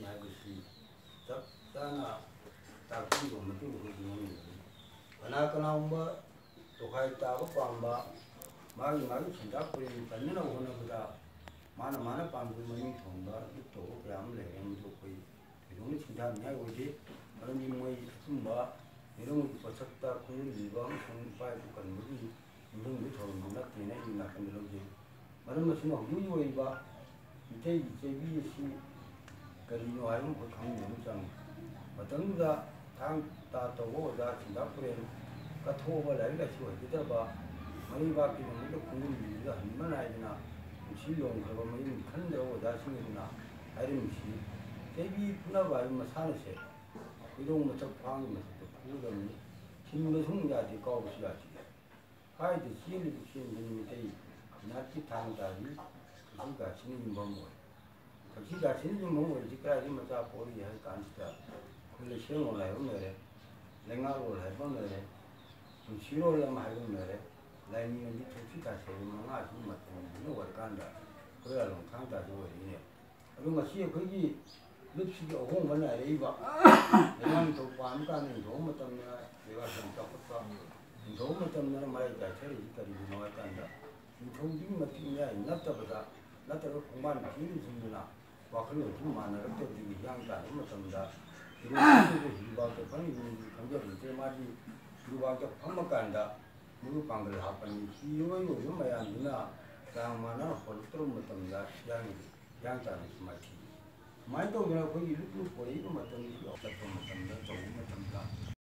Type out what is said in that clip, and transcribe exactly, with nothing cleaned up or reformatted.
ꯍꯥꯏꯕꯁꯤ ꯆꯞ ꯆꯥꯅ ꯇꯥꯛꯄꯤꯕ ꯃꯇꯨꯡ ꯑꯩꯈꯣꯏ ꯈꯪꯍꯟꯅꯤꯡꯕꯅꯤ꯫ ꯀꯅꯥ ꯀꯅꯥꯒꯨꯝꯕ ꯇꯣꯈꯥꯏ ꯇꯥꯕ ꯄꯥꯝꯕ, ꯃꯥꯒꯤ ꯃꯥꯒꯤ ꯁꯦꯟꯖꯥ ꯄꯨꯔꯦꯟ ꯀꯟꯅꯅꯕ ꯍꯣꯠꯅꯕꯗ ꯃꯥꯅ ꯃꯥꯅ ꯄꯥꯝꯖꯕ ꯃꯃꯤꯡ ꯊꯣꯟꯕ ꯂꯨꯞ ꯇꯧꯕ ꯀꯌꯥ ꯑꯃ ꯂꯩꯔꯦ꯫ ꯃꯗꯨ ꯑꯩꯈꯣꯏ ꯊꯣꯏꯗꯣꯛꯅ ꯁꯤꯡꯊꯥꯅꯤꯡꯉꯥꯏ ꯑꯣꯏꯗꯦ꯫ ꯃꯔꯝꯗꯤ ꯃꯣꯏ ꯑꯆꯨꯝꯕ ꯃꯤꯔꯣꯜꯒꯤ ꯄꯣꯠꯁꯛꯇ ꯈꯣꯡꯒꯨꯜ ꯂꯤꯕ ꯑꯃꯁꯨꯡ ꯏꯄꯥ ꯏꯄꯨ ꯀꯟꯕꯒꯤ ꯅꯤꯡꯊꯧꯒꯤ ꯊꯧꯔꯝꯗꯨ ꯅꯠꯇꯦꯅ ꯑꯩꯒꯤ ꯅꯥꯀꯟꯗ ꯂꯧꯖꯩ꯫ ꯃꯔꯝ ꯑꯁꯤꯅ ꯍꯧꯖꯤꯛ ꯍꯧꯖꯤꯛ ꯑꯣꯏꯔꯤꯕ ꯃꯤꯇꯩꯒꯤ ꯆꯩꯕꯤ ꯑꯁꯤ ꯀꯔꯤꯅꯣ ꯍꯥꯏꯕ ꯑꯃꯈꯛ ꯈꯪꯕ ꯑꯃ ꯆꯪꯏ꯫ ꯃꯇꯝꯗꯨꯗ ꯊꯥꯡ ꯇꯥ ꯇꯧꯕ ꯑꯣꯖꯥ ꯁꯤꯟꯗꯥ ꯄꯨꯔꯦꯟ ꯀꯠꯊꯣꯛꯑꯕ ꯂꯥꯏꯔꯤꯛ ꯂꯥꯏꯁꯨ ꯍꯩꯖꯗꯕ ꯃꯔꯩꯕꯥꯛꯀꯤꯗꯃꯛꯇ ꯈꯣꯡꯒꯨꯜ ꯂꯤꯕꯗ ꯍꯟꯕ ꯅꯥꯏꯗꯅ ꯄꯨꯟꯁꯤ ꯂꯣꯝꯈ꯭ꯔꯕ ꯃꯌꯨꯝ ꯈꯟꯗ꯭ꯔꯕ ꯑꯣꯖꯥꯁꯤꯡ ꯑꯗꯨꯅ ꯍꯥꯏꯔꯝꯃꯤꯁꯤ, ꯆꯩꯕꯤ ꯐꯨꯅꯕ ꯍꯥꯏꯕ ꯃꯁꯥꯟꯅꯁꯦ ꯈꯣꯏꯗꯣꯡ ꯃꯊꯛ ꯐꯥꯡꯒꯤ ꯃꯊꯛꯇ ꯐꯨꯒꯗꯕꯅꯤ, ꯊꯤꯟꯕꯁꯨ ꯑꯃꯨꯛ ꯌꯥꯗꯦ, ꯀꯥꯎꯕꯁꯨ ꯌꯥꯗꯦ꯫ ꯀꯥꯏꯗ ꯆꯦꯜꯂꯤꯕ ꯆꯦꯟꯕꯅꯤ ꯃꯤꯇꯩ ꯅꯥꯠꯀꯤ ꯊꯥꯡ ꯇꯥꯔꯤ ꯊꯛꯁꯤ ꯈꯥꯁꯤꯅ ꯌꯨꯝꯐꯝ ꯑꯣꯏ꯫ ꯊꯛꯁꯤ ꯈꯥꯁꯤꯅ ꯌꯨꯝꯐꯝ ꯑꯣꯏꯔꯤꯁꯤ ꯀꯗꯥꯏꯗꯒꯤ ꯃꯆꯥ ꯄꯣꯛꯏ ꯍꯥꯏ ꯀꯥꯟꯁꯤꯗ ꯑꯩꯈꯣꯏ ꯂꯩꯁꯦꯝꯂꯣꯟ ꯍꯥꯏꯕ ꯑꯃ ꯂꯩꯔꯦ, ꯂꯩꯉꯥꯛꯂꯣꯟ ꯍꯥꯏꯕ ꯑꯃ ꯂꯩꯔꯦ, ꯄꯨꯟꯁꯤꯔꯣꯜ ꯑꯃ ꯍꯥꯏꯕ ꯑꯃ ꯂꯩꯔꯦ꯫ ꯂꯥꯏꯅꯤꯡ ꯑꯃꯗꯤ ꯊꯛꯁꯤ ꯈꯥꯁꯤ ꯍꯥꯏꯕ ꯃꯉꯥꯁꯤ ꯃꯇꯝꯁꯤꯅ ꯑꯣꯏꯔꯀꯥꯟꯗ ꯑꯩꯈꯣꯏ ꯑꯂꯣꯡ ꯊꯥꯡ ꯇꯥꯁꯤ ꯑꯣꯏꯔꯤꯅꯦ꯫ ꯑꯗꯣ ꯉꯁꯤ ꯑꯩꯈꯣꯏꯒꯤ ꯂꯨꯞꯁꯤꯒꯤ ꯑꯍꯣꯡꯕ ꯅꯥꯏꯔꯛꯏꯕ, ꯂꯩꯉꯥꯛ ꯅꯤꯡꯊꯧ ꯄꯥꯟꯕ ꯀꯥꯟꯗ ꯅꯤꯡꯊꯧ ꯃꯇꯝꯗꯅ ꯂꯩꯕꯥꯛ ꯁꯤꯡ ꯆꯥꯎꯈꯠꯄ, ꯅꯤꯡꯊꯧ ꯃꯇꯝꯗꯅ ꯃꯔꯥꯏ ꯆꯥꯏꯊꯔꯛꯏꯁꯤ ꯀꯔꯤꯒꯤꯅꯣ ꯍꯥꯏ ꯀꯥꯟꯗ, ꯅꯤꯡꯊꯧꯗꯨꯒꯤ ꯃꯇꯤꯛ ꯃꯌꯥꯏ ꯅꯠꯇꯕꯗ ꯅꯠꯇ꯭ꯔꯒ ꯈꯣꯡꯕꯥꯟ ꯊꯤꯔꯤꯁꯤꯡꯗꯨꯅ ꯋꯥꯈꯜꯂꯣꯟꯁꯤ ꯃꯥꯟꯅꯔꯛꯇꯕꯗꯒꯤ ꯍꯤꯌꯥꯡ ꯇꯥꯟꯅꯕ ꯃꯇꯝꯗ ꯐꯤꯔꯣꯜ ꯍꯤꯔꯨꯕꯥꯛꯇ ꯐꯝꯃꯤꯕꯅꯤ ꯈꯪꯖꯕ ꯅꯠꯇꯦ꯫ ꯃꯥꯗꯤ ꯍꯤꯔꯨꯕꯥꯛꯇ ꯐꯝꯃꯀꯥꯟꯗ ꯃꯗꯨ ꯄꯥꯡꯒꯜ ꯍꯥꯞꯄꯅꯤ꯫ ꯐꯤ ꯑꯣꯏ ꯑꯣꯏꯕ ꯃꯌꯥꯝꯗꯨꯅ ꯆꯥꯡ ꯃꯥꯟꯅꯅ ꯍꯣꯜꯂꯛꯇ꯭ꯔꯕ ꯃꯇꯝꯗ ꯍꯤꯌꯥꯡ ꯍꯤꯌꯥꯡ ꯇꯥꯟꯅꯁꯨ ꯃꯥꯏꯊꯤ꯫ ꯁꯨꯃꯥꯏꯅ ꯇꯧꯗꯅ ꯑꯩꯈꯣꯏꯒꯤ ꯂꯨꯞ ꯂꯨꯞ ꯄꯣꯔꯛꯏꯕ ꯃꯇꯝꯗꯁꯨ ꯆꯠꯄ ꯃꯇꯝꯗ, ꯇꯧꯕ ꯃꯇꯝꯗ